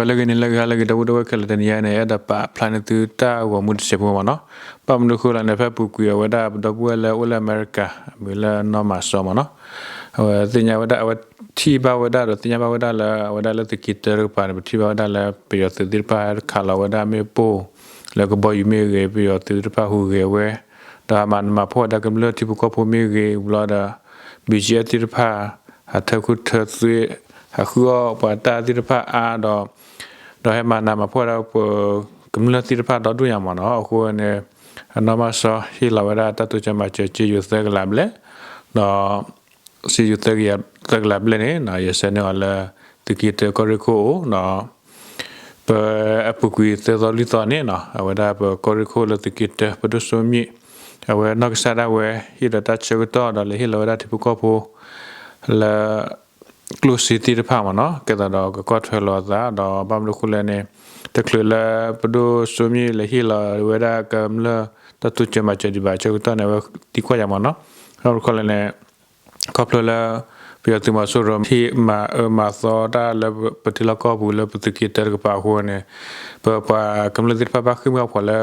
လၢဂ့ၤန့ၣ် လၢဂ့ၤဟါလၢဂ့ၤ ဒီပုၢ်ဝဲၢ်ခဲလၢာ် တနံၤအံၤန့ၣ် အဲၣ်ဒိးပာ်ဖျါန့ၢ်သုတၢ်ဂီၤမူတစဲးဖိမ့ၢ်နီၤ. ဘၣ်မနုၤအဃိလဲၣ်န့ၣ် ဖဲပူၤကွံာ်အဝဲဒၣ်ပဒီပုၢ်ဝဲၢ်လၢအိၣ်လၢအမဲရကၤ အမံၤလၢနီၢ်မၤစီမ့ၢ်နီၤ, အဝဲသ့ၣ်ညါဝဲဒၣ် အဝဲထံၣ်ဘၣ်ဝဲဒၣ်ဒီးသ့ၣ်ညါဘၣ်ဝဲဒၣ်လၢ အဝဲဒၣ်လၢသုးက့တၢတကပၤန့ၣ် ပထံၣ်ဘၣ်ဝဲဒၣ်လၢပယီၤသုးသ့ၣ်တဖၣ်ဟဲခးလီၤဝဲဒၣ်မ့ၣ်ပိၢ် လၢကဘီယူၤမ့ၢ်ဂ့ၤ ပယီၤသုးသ့ၣ်တဖၣ်ဟူးဂဲၤဝဲ, ဒီးဟးမၤနးမၤဖှီၣ်ဝဲဒၣ်ကမျၢၢ်ထံဖိကီၢ်ဖိမ့ၢ်ဂ့ၤ ဘျီဒီး ဘံၣ်ကၠံၣ်အဲၣ်သ့ၣ်တဖၣ် ဟးထၢခူၣ်ထၢသွ့ ဟးဃုအီၣ်ပှၤတၢ်သ့ၣ်တဖၣ်အါဒီး ဒီးဟဲမၤနးမၤဖှီၣ်ဝဲဒၣ်ပကမျၢၢ်သ့ၣ်တဖၣ်ဒီဒူၣ်ညါမ့ၢ်နီၤ. အဃိန့ၣ် အနီၢ်မၤစီဟ့ၣ်လီၤဝဲဒၣ်တၢ်တိစၢၤမၤစၢၤ စ့ယိၤသၢကလးဘျဲၣ်, ဒီး စ့ယိၤသၢကယၤ သၢကလးဘျဲၣ်န့ၣ် ယဆှၢန့ၢ်အီၤလၢ သုးက့တၢကီၢ်ရ့ၣ်ခိၣ်အိၣ်ဒီး ပအပူၤကွံာ်သၢသီလွံၢ်သီန့ၣ်နီၤ အဝဲဒၣ်ပကီၢ်ရ့ၣ်ခိၣ်လၢသုးက့တၢ ပဒိၣ်စိမၠံး အဝဲနီၢ်ကစၢ်ဒၣ်ဝဲ ဟ့ၣ်ဒီးတၢ်ဆၢကတီၢ်ဒီးလဲၤဟ့ၣ်လီၤဝဲဒၣ်ထံဖိကီၢ်ဖိ လၢ ကျိၣ်စ့သ့ၣ်တဖၣ်မ့ၢ်နီၤ ကဲသိးဒီးကကွၢ်ထွဲလိာ်အသးဒီး ဘၣ်မနုၤအဃိလဲၣ်န့ၣ် တချုးလၢပဒိၣ်စိမၠံးလဲၤဟ့ၣ်လီၤဝဲဒၣ်ကမျၢၢ်တၢ်တိစၢၤမၤစၢၤဒံးဘၣ်အဆၢကတီၢ်န့ၣ် အဝဲသံကွၢ်ယၤမ့ၢ်နီၤ. ဘၣ်မနုၤအဃိလဲၣ်န့ၣ် ခီဖျိလၢ ပယီၤသုးမီၤစိရိၤ ဟ့ၣ်မၤအၢမၤသီတၢ်လၢပထံလီၢ်ကီၢ်ပူၤလၢပသုးက့တၢတကပၤအဃိန့ၣ် ပပှၤကမျၢၢ်သ့ၣ်တဖၣ်ဘၣ်ဃ့ၢ်မှံဟးဖျိးလၢ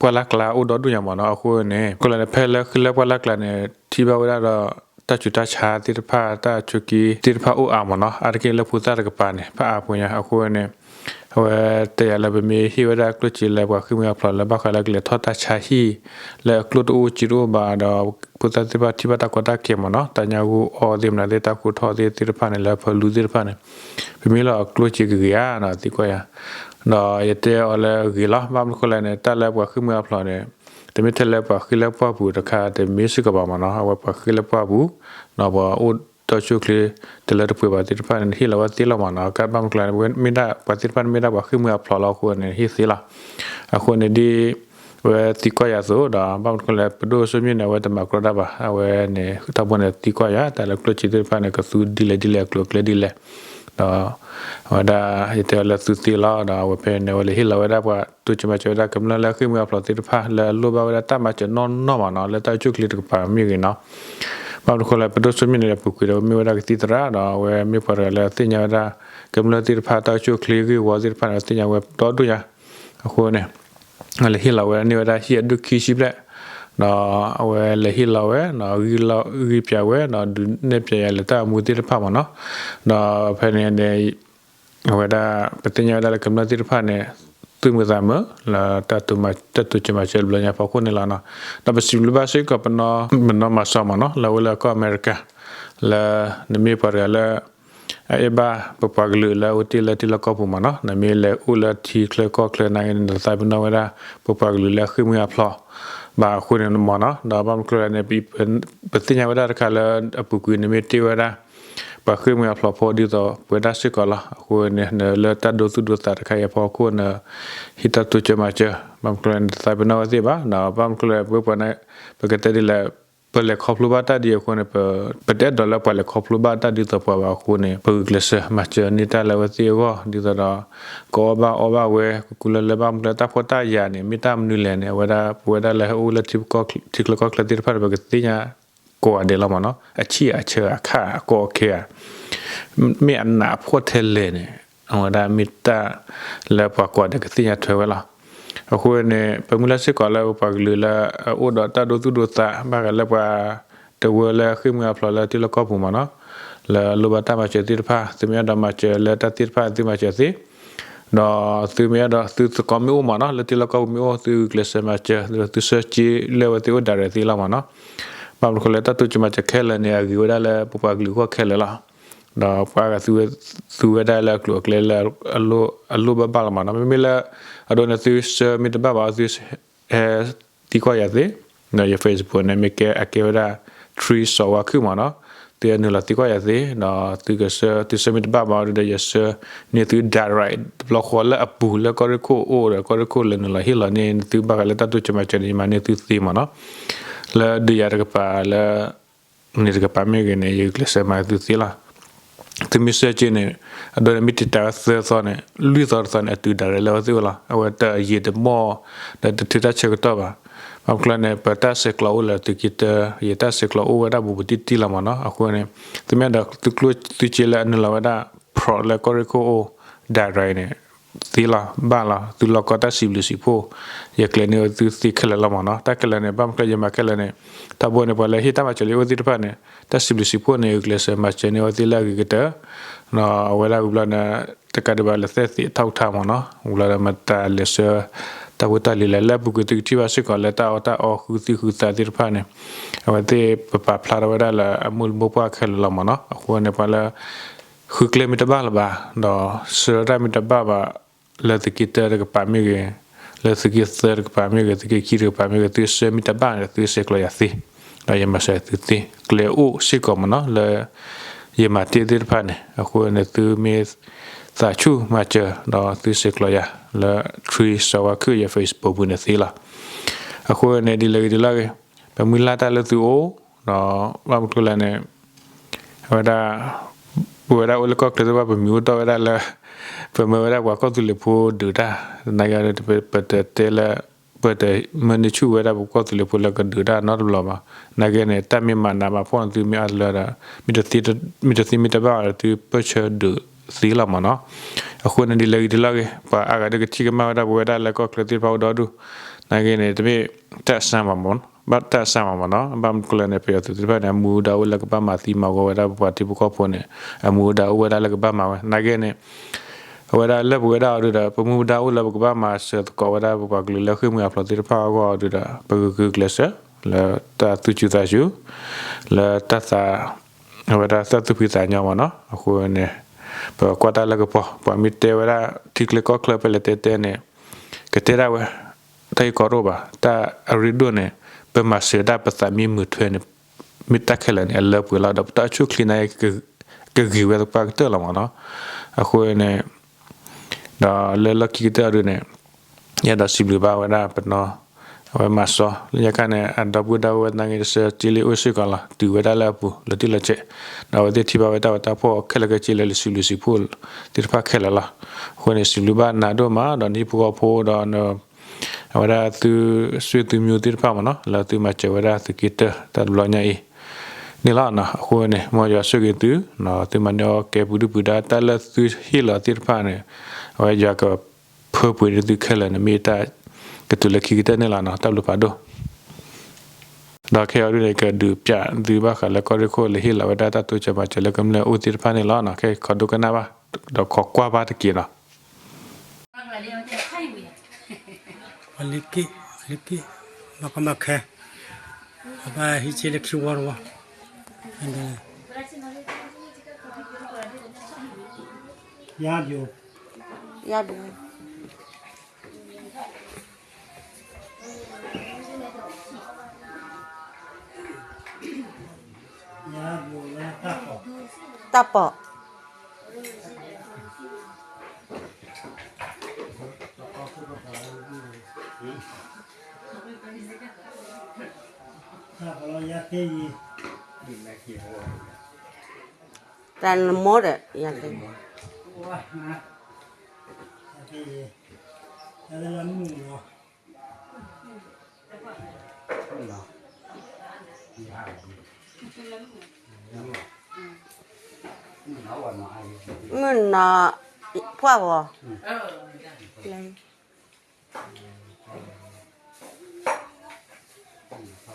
ပှၢ်လၢ်ကျါအိၣ်ဒီဒူၣ်ညါမ့ၢ်နီၤ. အဃိန့ၣ် အဃိလဲၣ်န့ၣ် ဖဲလၢဃ့ၢ်လၢပှၢ်လၢ်ကျါန့ၣ် ထံၣ်ဘၣ်ဝဲဒၣ်ဒီး တၢ်ဆူးတၢ်ဆါသ့ၣ်တဖၣ် တၢ်ဆူးက့သ့ၣ်တဖၣ်အိၣ်အါမ့ၢ်နီၤ အါတက့ၢ်လၢဖိသၣ်တကပၤန့ၣ် ဖးအါဖိညါ အဃိန့ၣ် အဝဲတဲယၤလၢပမ့ၢ်ဟ့ၣ်ဝဲဒၣ်ကျိၣ်စ့လၢပှၤဃ့ၢ်မှံဟးဖျိးလၢဘၣ်ဃးလၢကလဲၤထီၣ်တၢ်ဆါဟံၣ် လၢအကျိၣ်တအိၣ်စ့တအိၣ်ဘၣ်ဒီး ဖိသၣ်သ့ၣ်တဖၣ်ထံၣ်ဘၣ်တၢ်ကီတၢ်ခဲမ့ၢ်နီၤ တၢ်ညၣ်ဂိၢ်အီသ့ၣ်မနုၤသ့ၣ် တၢ်ခိးထီၣ်သ့ၣ်သ့ၣ်တဖၣ်န့ၣ် လၢဖၢလူသ့ၣ်တဖၣ်န့ၣ် ပမ့ၢ်လီၤကျိၣ်စ့ကဂ့ၤဧါနီၤ သံကွၢ်ယၤ ဒီးယတဲအီၤလၢဂ့ၤလီၤ ဘၣ်မနုၤအဃိလဲၣ်န့ၣ် တၢ်လၢပှၤဃ့ၢ်မှံဟးဖျိးန့ၣ် တမ့ၢ်ထဲလၢပှၤဃ့ၢ်လၢပှၢ်ပူၤတခါတမ့ၢ်စ့ၢ်ကီးဘၣ်မ့ၢ်နီၤ အဝဲပှၤဃ့ၢ်လၢပှၢ်ပူၤ ဒီးပှၤအိၣ်တၢ်အိၣ်ဆူၣ်အိၣ်ချ့ တလၢတပှဲၤဘၣ်သ့ၣ်တဖၣ်န့ၣ် ဟ့ၣ်လီၤဝဲသ့လီၤမ့ၢ်နီၤ ကဘၣ်မနုၤအဃိလဲၣ်န့ၣ် မ့ၢ်ဒၣ်ပှၤသ့ၣ်တဖၣ်န့ၣ်မ့ၢ်ဒၣ်ပှၤဃ့ၢ်မှံဟးဖျိးလီၤအဃိန့ၣ် ဟ့ၣ်သ့လီၤ အဃိန့ၣ်ဒ် အဝဲသံကွၢ်ယၤအသိးဒီး ဘၣ်မနုၤအဃိလဲၣ် ပဒိၣ်စိမၠံးန့ၣ် အဝဲတမၤကြီတၢ်ဘၣ် အဝဲန့ၣ် ထီဘိန့ၣ် သံကွၢ်ယၤ တၢ်လၢကျိၣ်စ့သ့ၣ်တဖၣ်န့ၣ် ကသူဒ်လဲၣ်ဒ်လဲၣ် အကျိၤအကျဲဒ်လဲၣ် ဒီး အဝဲဒၣ် ယတဲအီၤလၢသူသ့လီၤ ဒီးအဝဲဖဲန့ၣ် အဝဲလဲၤဟ့ၣ်လီၤဝဲဒၣ်ပှၤတိစၢၤမၤစၢၤဝဲဒၣ်ကမျၢၢ်လၢဃ့ၢ်မှံဟးဖျိးသ့ၣ်တဖၣ် လၢအလိၣ်ဘၣ်ဝဲဒၣ်တၢ်မၤစၢၤနီၢ်နီၢ်မ့ၢ်နီၤ လၢတၢ်အိၣ်ဆူၣ်အိၣ်ချ့တကပၤမ့ၢ်ဂ့ၤနီၤ ဘၣ်မနုၤအဃိလဲၣ် ပဒိၣ်စိမၠံးန့ၣ် အပူၤကွံာ်ဒီးမ့ၢ်ဝဲဒၣ်ကသံၣ်သရၣ်ဒီး အဝဲမ့ၢ်ပှၤတဂၤလၢသ့ၣ်ညါဝဲဒၣ် ကမျၢၢ်သ့ၣ်တဖၣ်တၢ်အိၣ်ဆူၣ်အိၣ်ချ့ဂ့ၢ်ဝီသ့ၣ်တဖၣ်န့ၣ် သ့ၣ်ညါဝဲဒီဒူၣ်ညါ အဃိန့ၣ် လဲၤဟ့ၣ်လီၤဝဲန့ၢ်ဝဲဒၣ်ဟံၣ်အဒိၣ်ခံဆံဘျဲၣ် ဒီးအဝဲလဲၤဟ့ၣ်လီၤဝဲ ဂံၢ်လီၤဂံၢ်ပၠးဝဲ ဒီးဒုးနဲၣ်ပၠးယၤလၢတၢ်အိၣ်မူသ့ၣ်တဖၣ်မ့ၢ်နီၤ ဒီးဖဲန့ၣ်န့ၣ် အဝဲဒၣ် ပသ့ၣ်ညါဝဲဒၣ်လၢကမျၢၢ်သ့ၣ်တဖၣ်န့ၣ် သူၣ်မုာ်သးမုာ် လၢ တၢ်တိစၢၤမၤစၢၤတဘျီညါဖီခိၣ်န့ၣ်လီၤနီၤ ဒီးပစံးဘျုးဘၣ်စ့ၢ်ကီးပနီၢ်မၤစီမ့ၢ်နီၤ လၢအအိၣ်လၢကီၢ်အမဲရကၤ လၢနမ့ၢ်ပှၤတဂၤလၢ အအဲၣ်ဘၣ်ပပှၤကလုာ်လၢအအိၣ်တ့ၢ်လၢထံလီၢ်ကီၢ်ပူၤမ့ၢ်နီၤ နမ့ၢ်လဲၤအိၣ်လၢထံချၢကီၢ်ချၢနာ်က့န့ၣ် နသးပ့ၤနီၣ်ဝဲဒၣ် ပပှၤကလုာ်လၢအဃ့ၢ်မှံဟးဖျိး ဘၣ်အဃိန့ၣ်မ့ၢ်နီၤ ဒီးဘၣ်မနုၤအဃိလဲၣ်န့ၣ် ပသ့ၣ်ညါဝဲဒၣ်တခါလၢအပူၤကွံာ်နမ့ၢ်တ့ၢ်ဝဲဒၣ် ပှၤဃ့ၢ်မှံဟးဖျိးဖိဒ်သိးပဝဲဒၣ်စ့ၢ်ကီးလီၤ အဃိန့ၣ် နလၢတၢ်ဒိသူၣ်ဒိသးတခါအံၤအဖီခိၣ်န့ၣ် ဟ့ၣ်တၢ်တိစၢၤမၤစၢၤ ဘၣ်မနုၤအဃိလဲၣ်န့ၣ် နသးပ့ၤနီၣ်ဝဲသ့ၣ်ဘၣ် ဒီးဘၣ်မနုၤအဃိလဲၣ် ပဝဲပှၤန့ၣ် ပကတဲဒ်လဲၣ် ပလဲၤခီဖျိဘၣ်တၢ်ဒ်အဃိန့ၣ် ပ ပတအဲၣ်ဒိးလၢပှၤလဲၤခီဖျိဘၣ်တၢ်ဒ်သိးပှၤဘၣ်အဃိန့ၣ် ပဂုာ်ကျဲးစၢးမၤစၢၤန့ၢ်တၢ်လၢအဝဲသ့ၣ်အဂီၢ် ဒ်သိးဒီး ကအီၣ်ဘၣ်အီဘၣ်ဝဲ ကကူလၢလၢ ဘၣ်မနုၤအဃိလဲၣ် တၢ်ဖှီၣ်တၢ်ယာ်န့ၣ် မ့ၢ်တၢ်မနုၤလဲၣ်န့ၣ် အဝဲဒၣ် ပဝဲဒၣ်လၢဟဲအိၣ်လၢထံကီၢ် ထံချၢကီၢ်ချၢသ့ၣ်တဖၣ်န့ၣ် ပကသ့ၣ်ညါကိးဂၤဒဲးလီၤမ့ၢ်နီၤ အဆံၣ်အဆၢအခါအကီအခဲဧါ မ့ၢ်အနးအဖှီၣ်ထဲလဲၣ်န့ၣ် အဝဲဒၣ်မ့ၢ်တၢ်လၢပှၤကိးဂၤဒဲးကသ့ၣ်ညါထွဲဝဲလီၤ. အဃိန့ၣ် ပမုၢ်လၢ်စ့ၢ်ကီးလၢပပှၤကလုာ်လၢအအိၣ်ဒီးတၢ်ဒိသူၣ်ဒိသး ဘၣ်ဃးလၢပှၤတဝၢလၢဃ့ၢ်မှံဟးဖျိးလၢထံလီၢ်ကီၢ်ပူၤမ့ၢ်နီၤ, လၢအလိၣ်ဘၣ်တၢ်မၤစၢၤသ့ၣ်တဖၣ် သုမ့ၢ်အဲၣ်ဒိးမၤစၢၤလၢတၢ်သ့ၣ်တဖၣ် သုမၤစၢၤသ့ ဒီးသုမ့ၢ်အဲၣ်ဒိး သုသကိးမ့ၢ်အိၣ်မ့ၢ်နီၤ လၢထံလီၢ်ကီၢ်ပူၤမ့ၢ်အိၣ် သုဂုာ်ကျဲးစၢးမၤစၢၤ သုဆှၢစ့လၢအဝဲသ့ၣ်အိၣ် direct သ့လီၤမ့ၢ်နီၤ. ဘၣ်မနုၤအဃိလဲၣ် တၢ်တိစၢၤမၤစၢၤခဲလၢာ်န့ၣ် အဂ့ၤဝဲဒၣ်လၢပပှၤကလုာ်အဂီၢ်ခဲလၢာ်လီၤ. ဒီးပှၤဂၤသူဝဲဒၣ်လၢအကျိၤအကျဲလၢအလိၣ်ဘၣ်ဘၣ်လီၤမ့ၢ်နီၤ. မ့မ့ၢ်လၢ အဒိန့ၣ် သုဆှၢမ့ၢ်တဘၣ်ဘၣ် သုဟဲ သံကွၢ်ယၤသ့, ဒီးယ Facebook န့ၣ် မ့ၢ်ကဲအကဲဝဲဒၣ် Tree စီၤဝါခုၣ်မ့ၢ်နီၤ, သုဟဲနုာ်လီၤသံကွၢ်ယၤသ့, ဒီးသုကဆှၢ သုဆှၢမ့ၢ်တဘၣ်ဘၣ်ဒီး ယဆှၢန့ၢ်သု direct တဘျီဃီလၢအပူၤလၢကီၢ်ရ့ၣ်ခိၣ်အိၣ်ဒီး ကီၢ်ရ့ၣ်ခိၣ်လဲၤနုာ်လီၤဟ့ၣ်လီၤန့ၢ်သု ဘၣ်ဃးလၢတၢ်တိစၢၤမၤစၢၤန့ၣ် ယမၤန့ၢ်သုသ့မ့ၢ်နီၤ. လၢဒုးယၤတကပၤလၢ န့ၣ်တကပၤမ့ၢ်ဂ့ၤန့ၣ် ယကျဲးစၢးမၤသုသ့လီၤ. သုမ့ၢ်ဆှၢစ့န့ၣ် အဒိန့ၣ် မ့ၢ်တံာ်တာ်ဝဲသၢသီန့ၣ် လွံၢ်သီတသီန့ၣ် အတုၤ direct လၢအဝဲသ့ၣ်အိၣ်လီၤ. အဝဲတယံာ်တမီၢ် ဒီးတထုးတၢ်ဆၢကတီၢ်ဘၣ်. ဘၣ်မနုၤအဃိလဲၣ်န့ၣ် ပတၢ်ဆဲးကျိးအိၣ်လၢသုးက့တၢ ယတၢ်ဆဲးကျိးအိၣ်ဝဲဒၣ်ဘူးဘူးတံၢ်တံၢ်လီၤမ့ၢ်နီၤ. အဃိန့ၣ် သုမ့ၢ်အဲၣ်ဒိးသုကျိၣ်သုစ့လၢအနုာ်လီၤဝဲဒၣ် prod လၢကီၢ်ရ့ၣ်ခိၣ်အိၣ် ဒၣ်ရၤအံၤန့ၣ် သ့လီၤ ဘၣ်လီၤ သုလီၢ်ကီတၢ်စံးဘျုးစံးဖှိၣ် ယကျဲၤန့ၢ်သုသ့ခဲလၢာ်လီၤမ့ၢ်နီၤ. တၢ်ခဲလၢာ်န့ၣ် ဘၣ်မနုၤကျဲယမၤခဲလၢာ်န့ၣ် တၢ်ဘိန့ၣ် ပှၤလၢဟ့ၣ်တၢ်မၤစၢၤလၢယအိၣ်သ့ၣ်တဖၣ်န့ၣ် တၢ်စံးဘျုးစံးဖှိၣ်န့ၣ် ဂုာ်ကျဲးစၢးမၤစၢၤန့ၢ်အဝဲသ့ၣ်လၢအဂ့ၤကတၢၢ် အဝဲဒၣ်ဝံၤဘျီန့ၣ် တကးဒံးဘၣ်လၢသက်သေအထောက်အထားမ့ၢ်နီၤ ဝံၤဘျီဒီးမတၤလဲၤဆှၢ တၢ်ဖိတၢ်လံၤလဲၣ် လၢအပူၤကွံာ်သုကထံၣ်ဘၣ်စ့ၢ်ကီးလၢတၢ်အီၣ်တၢ်အီဃုသံၣ်ဃုသးသ့ၣ်တဖၣ်န့ၣ် အဝဲသ့ၣ်ပပာ်ဖျါထီၣ်ဝဲဒၣ်လၢအမိၢ်မိၢ်ပှၢ်ခဲလၢာ်လီၤမ့ၢ်နီၤ. အဃိန့ၣ် ပှၤလၢ ဃုကျဲမ့ၢ်တဘၣ်လၢၤဘၣ် ဒီးဆှၢတၢ်မ့ၢ်တဘၣ်ဘၣ် လၢသုးက့တၢတကပၤမ့ၢ်ဂ့ၤ, လၢသုးက့သၢတကပၤမ့ၢ်ဂ့ၤ, သုးက့ခံတကပၤမ့ၢ်ဂ့ၤ, သုဆှၢမ့ၢ်တဘၣ်န့ၣ် သုဆဲးကျိးယၤသ့, ဒီးယမၤစၢၤသုသ့, ကျဲအိၣ်စ့ၢ်ကီးမ့ၢ်နီၤ လၢယမၤတ့ၢ်သ့ၣ်တဖၣ်န့ၣ်, အဃိန့ၣ် သုမ့ၢ်သးဆူၣ်မၤစၢၤ ဒီးသုဆဲးကျိးယၤ လၢ ထရံစီဝါခုၣ် ယ Facebook ပူၤန့ၣ်သ့လီၤ. အဃိန့ၣ် ဒ်လဲၣ်ဂ့ၤဒ်လဲၣ်ဂ့ၤ, ပမုၢ်လၢ်တၢ်လၢသုအိၣ်, ဒီးဘၣ်မနုၤလဲၣ်န့ၣ် အဝဲဒၣ် ပဝဲဒၣ်အိၣ်လၢကီၢ်ချၢသ့ၣ်တဖၣ် ပမံၤအိၣ်တီၢ်ဝဲဒၣ်လၢ ပမၢဝဲဒၣ်ပှၤကီၢ်သူလ့ၤဖိဒုးတၢ်, နာ်က့န့ၣ် ပတတဲလၢ ပတမၢန့ၢ်ဆူၣ်ဝဲဒၣ်ပကီၢ်သူလ့ၤဖိလၢကဒုးတၢ်နီတဘျီဘၣ်. နာ်က့န့ၣ် တၢ်မ့ၢ်မၤနးမၤဖှီၣ်န့ၣ် သုမ့ၢ်အါတလၢဒီး မ့ၢ်တသ့မ့ၢ်တဘၣ်ဒီး သုပၢၢ်ဆၢဒုးသ့လီၤမ့ၢ်နီၤ. အဃိန့ၣ် ဒ်လဲၣ်ဂ့ၤဒ်လဲၣ်ဂ့ၤ ပှၤအါဂၤဒၣ်ကထံၣ်ကမၣ်ဝဲဒၣ်ပဝဲဒၣ်လၢကီၢ်ချၢသ့ၣ်တဖၣ်အိၣ်ဒီဒူၣ်, နာ်က့န့ၣ် တမ့ၢ်တၢ်အဆၢမးမ့ၢ် ဘၣ်တၢ်အဆၢမးမ့ၢ်နီၤ. ဘၣ်မနုၤလဲၣ်န့ၣ် ပယီၤသုးသ့ၣ်တဖၣ်န့ၣ် အမူဒါအိၣ်လၢကဘၣ်မၤသံမၤဂီၤဝဲဒၣ်ပပှၤထံဖိကီၢ်ဖိန့ၣ် အမူဒါအိၣ်ဝဲဒၣ်လၢကဘၣ်မၤဝဲ. နာ်က့န့ၣ် အဝဲဒၣ်လၢပဝဲဒၣ်အီၤဒုဒီး ပမူဒါအိၣ်လၢပကဘၣ်မၤစၢၤသကိးဝဲဒၣ်ပပှၤကလုာ်လၢဃ့ၢ်မှံဟးဖျိးသ့ၣ်တဖၣ်အဂီၢ်အီၤဒုဒီး ပကဂုာ်ကျဲးစၢး လၢတၢ်သူၣ်ဆူၣ်သးဆူၣ် လၢတၢ်သး အဝဲဒၣ်တၢ်သူၣ်ဖှံသးညီမ့ၢ်နီၤ. အဃိန့ၣ် ပကွၢ်တၢ်လၢကပီၤ ပှၤမ့ၢ်တဲဝဲဒၣ် ထံချၢကီၢ်ချၢဖဲလဲၣ်တဲတဲန့ၣ် ကတဲဒၣ်ဝဲ တၢ်အံၤကီဒိၣ်ဘၣ် တၢ်အရ့ဒိၣ်န့ၣ် ပမၤစၢၤဒၣ်ပသးမ့ၢ်မုာ်ထွဲန့ၣ် မ့ၢ်တၢ်ခဲလၢာ်န့ၣ် အလၢပှဲၤလီၤ ဒီးပတၢ်အိၣ်ဆူၣ်အိၣ်ချ့န့ၣ် ကဂ့ၤဝဲသပှၢ်ကတၢၢ်လီၤမ့ၢ်နီၤ. အဃိန့ၣ် ဒီးလၢလီၢ်ခံကတၢၢ်အီၤဒုန့ၣ် ယအဲၣ်ဒိးစံးဘျုးဘၣ်ဝဲဒၣ်ပနီၢ် အဝဲမၤစီ လၢညါခါန့ၣ် အဒီပုၢ်ဝဲၢ်သနာ်က့တဆၢ စ့လ့အိၣ်စ့ၢ်ကီးလီၤ တုၤဝဲဒၣ်လၢအပူၤ လီၤတံၢ်လီၤဆဲး ဒီးအဝဲသ့ၣ်ထံၣ်ဘၣ်ဝဲတၢ်ဝဲတၢ်ဖှီၣ်ခဲလၢာ်ခဲဆ့လၢလံာ်စံးဘျုးစံးဖှိၣ်သ့ၣ်တဖၣ်ခဲလၢာ်လီၤ. အဃိန့ၣ် စံးဘျုးဘၣ်နၤဒိၣ်မး ဒီးနဟံၣ်ဖိဃီဖိဒီး အဝဲဒၣ်သုဆွေသုမျိုးသ့ၣ်တဖၣ်မ့ၢ်နီၤ လၢသုမၤစၢၤဝဲဒၣ်သုးက့တၢတၢ်တဘျီညါအံၤ န့ၣ်လီၤ. အဃိန့ၣ် မ်ယွၤဆိၣ်ဂ့ၤသု သုမၤန့ၢ်အီၣ်ကဲပူၤဒုၣ်ပူၤဒါ တၢ်လၢသုဟ့ၣ်လီၤသ့ၣ်တဖၣ်န့ၣ် အဝဲယွၤကဖၢပှဲၤန့ၢ်သုခဲလၢာ်န့ၣ် မ့ၢ်တၢ်ကတုၤလၢခံကတၢၢ်န့ၣ်လီၤနီၤ. တၢ်ဘျုးဖးဒိၣ် ဒီးခဲအံၤဒုန့ၣ် ကဒုးပၠးသုဘၣ်ဃးလၢကီၢ်ရ့ၣ်ခိၣ်လၢဟ့ၣ်လီၤ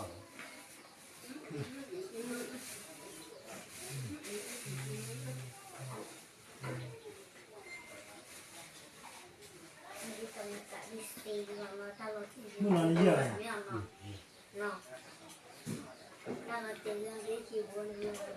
ဝဲဒၣ်တၢ်တိစၢၤမၤစၢၤလၢကမျၢၢ်အိၣ်သ့ၣ်တဖၣ်န့ၣ်လီၤ. ခဲအံၤခီဒိကနၣ်ဘၣ် ဒီးခိးကွၢ်ဘၣ်တ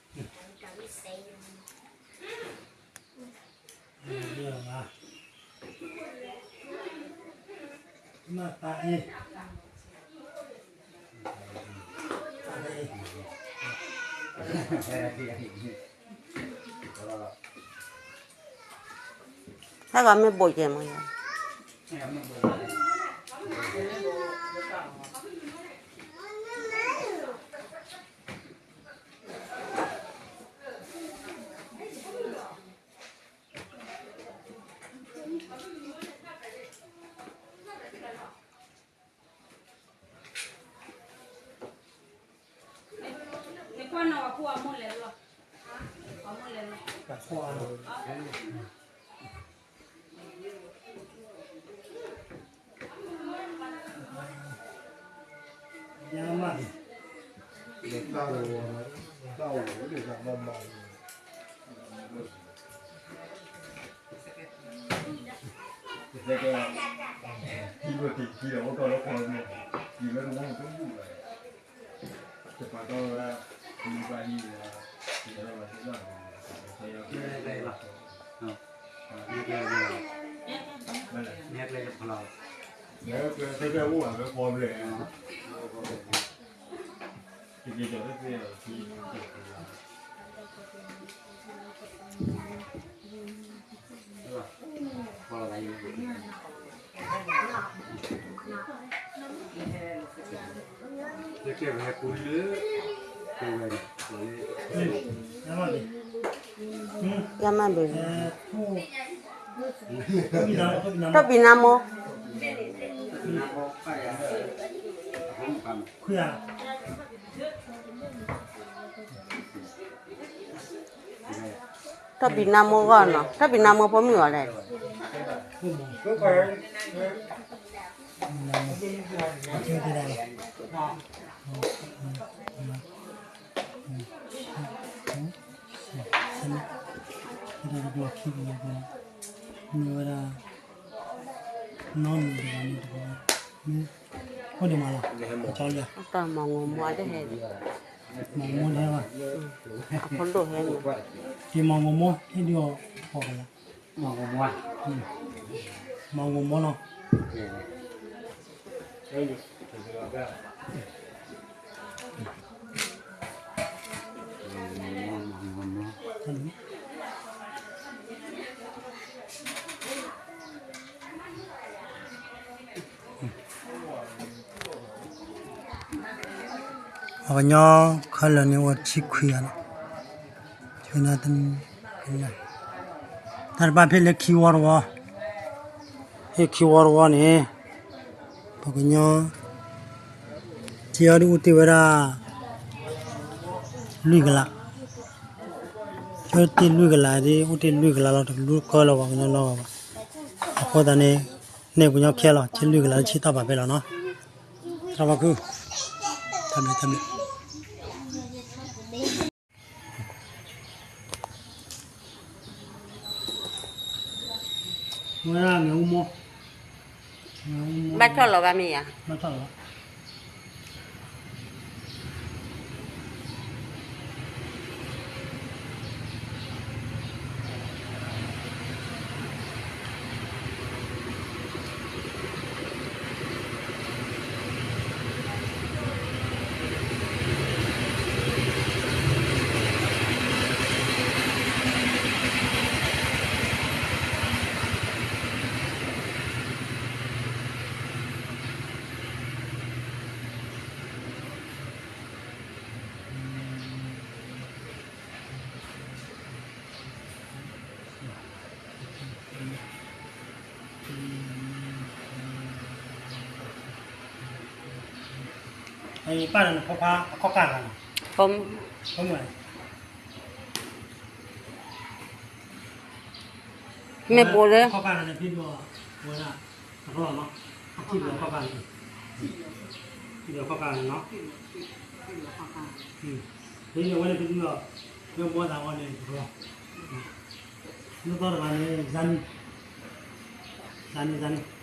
က့ၢ်နီၤ. အလံၤက့ၣ် အလံၤက့ၣ် ဘၣ်ကီဘၣ်ခဲ အဘၣ်ဟံးဆ့လၢခံဝီတဝီ ယါဘျိ ယါဘျိ တၢ်ပီး တၢ်နမိၢ်ဒီး ယၤသ့ မုၢ်နီၤ ပှၢ်ဂီၤ မုၢ်နီၤန့ၣ်ယဲၢ် ဟဲဂီၤမ့ၢ်ဘိးယဲၢ်မးယၤ နကွၢ်နီၤပှၤဖိအမိၢ်လဲၤလီၤ, ပှၤဖိအမိၢ်လဲၤလီၤ, ယမၢဘၣ်, တၢ်ဘံနါမိၢ်, တၢ်ဘံနါမိၢ်ဂီၢ်နီၤ, တၢ်ဘံနါမိၢ်ဖိမုၣ်အီၤလဲၣ်. မ့ၢ်ဝဲဒၣ် နီၢ်မုၣ်တဂၤန့ၣ်တဂၤ, အိၣ်ဒံးမးလီၤ, ကၠီလံ, တၢ်မၤငိၢ်မီၢ်တဟဲ, မၤငိၢ်မီၢ်တဟဲဘၣ်, အဖိဒိၣ်ဟဲန့ၣ်, က့ၤမၤငိၢ်မီၢ် ဟ့ၣ်ဒုးအီၤ, မၤငိၢ်မီၢ်, မၤငိၢ်မီၢ်နီၤ. ပှၤကညီခဲလၢာ်န့ၣ်အိၣ်ဆံခွံဂၤလီၤ, တၢ်တဖၣ်ဖဲလၢခံဝီတဝီ, ဖဲခံဝီတဝီန့ၣ် ပှၤကညီ က့ၤအီၤဒ်အိၣ်တ့ၢ်ဝဲဒၣ် လွံၢ်ကလး, က့ၤအီၤတ့ၢ်လွံၢ်ကလးဒ် အိၣ်တ့ၢ်လွံၢ်ကလးလီၤ, တကလူးကၢလီၤပှၤကညီနီတဂၤဘၣ်. အဃိသတးန့ၣ် နဲၣ်ပှၤကညီခဲလီၤ, က့ၤလွံၢ်ကလးလၢဆံတၢ်ဘၣ်ဖဲလီၤနီၤ. တၢ်ဘျုး, တၢ်ဘျုး. ဝဲဒၣ်မ့ၣ်အူမီၢ်, ဘၣ်ထီၣ်လီၤဘၣ်မ့ၢ်ဧါ, ဘၣ်ထီၣ်လီၤ. အံၤပၢ်ဒီးနဖိခွါအခီၣ်ကၢ်လီၤ, ဖိမုၣ်, မ့ၢ်ပူၤလၢ အခီၣ်ကၢ်လီၤန့ၣ် ဖံဒိၣ်ဝဲဒၣ် အကလီၢ်နီၤ, အထံၣ်ဒီးအခီၣ်ကၢ်န့ၣ်, ထံၣ်ဒီးအခီၣ်ကၢ်န့ၣ်နီၤ, ဖဲန့ၣ်ဝဲန့ၣ်ဖံဒိၣ်ဒီး မ့ၢ်ဘီသးဝဲန့ၣ် အကလီၢ်, မ့ၢ်သီတဂၤန့ၣ် ဇာနံ, ဇာနံ, ဇာနံ.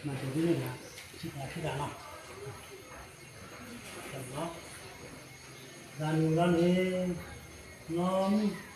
မၤတဒ်န့ၣ်လီၤ, ထံၣ်တၢ်လီၤ, တၢ်လီၤန့ၣ်, နီၢ်မုၢ်,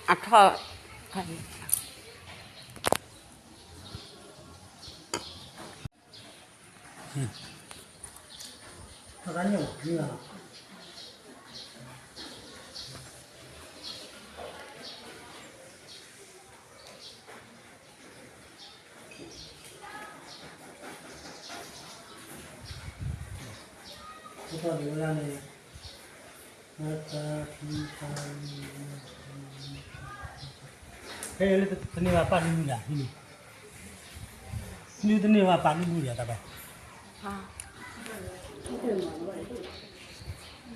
အထီၣ် ဖဲလၢတန့ၢ်ဘၣ်ပာ်လုၢ်လုၢ်ဒၣ် ဟံၣ်န့ၣ်, ဟံၣ်တန့ၢ်ဘၣ်ပာ်လုၢ်လုၢ်ဒၣ်တၢ်ဘၣ်,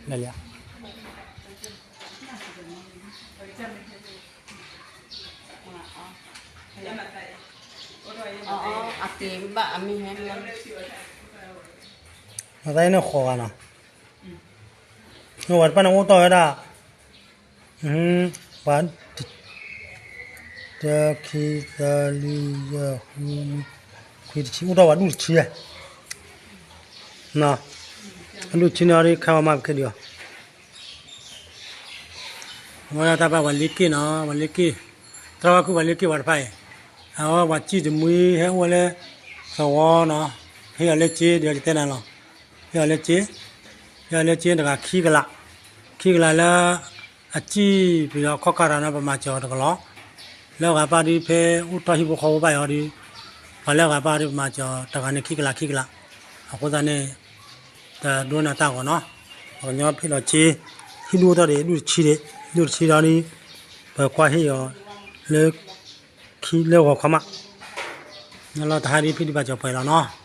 လၢလၢ အတဘၣ်အမ့ၢ်ဟဲလၢ မသးအံၤန့ၣ်ဃီၤဂၤနီၤ, ဝဲတပၣ်န့ၣ်အိၣ်တီၢ်ဝဲဒၣ်, ပှၤ တၢ ခံ သၢ လွံၢ် ယဲၢ် ဃု နွံ ခွံ တဆံ အိၣ်တီၢ်ဝဲဒၣ်တဆံ, ဒၣ်တဆံန့ၣ်အီၤဒ် ခါဝဲမၤပကဲဒ်အီၤ အဝဲဒၣ်တၢ်ဘၣ်ပှၤလ့က့ၢ်နီၤ, ပှၤလ့က့ၢ်, တြီဝဲခုပှၤလ့က့ၢ်ဝဲတဖၣ်အံၤ, အဝဲပှၤစံၣ်တမှံဟဲအိၣ်ဝဲလၢ သဝီနီၤ, ဟ့ၣ်အီၤလၢက့ ဒီးယတဲနၤလီၤ, ဟ့ၣ်အီၤလၢက့, ဟ့ၣ်အီၤလၢက့တဂၤခံကလး, ခံကလးလၢ အစံၣ်ပယီၤခီၣ်ခါတဂၤန့ၣ် ပမၤစၢၤအီၤတကလီၤ, လၢအဂၤပၣ်ဒ်ဖဲအိၣ်တီၢ်ဟံၣ်ဖိဃီဖိဘၣ်အံၤအီၤဒီး, ပှၤလၢအဂၤပၣ်ဒ်ပမၤစၢၤတဂၤန့ၣ်ခံကလးခံကလး, အဃိသတးန့ၣ် တဒိကနၣ်တၢ်ဂီၤနီၤ, ပှၤကညီဖ့ၣ်လီၤက့, ဟံၣ်ဒူၣ်အိၣ်တီၢ်ဒံး ဒူၣ်တဆံဒံး, ဒူၣ်တဆံဒီးဒ်, ပကွၢ်ဟ့ၣ်အီၤ, လၢ, ခံလၢဂီၤခီမး, လီၤတဟါဒ်ဖံးဒံးဘၣ်စၢၤပှဲၤလီၤနီၤ.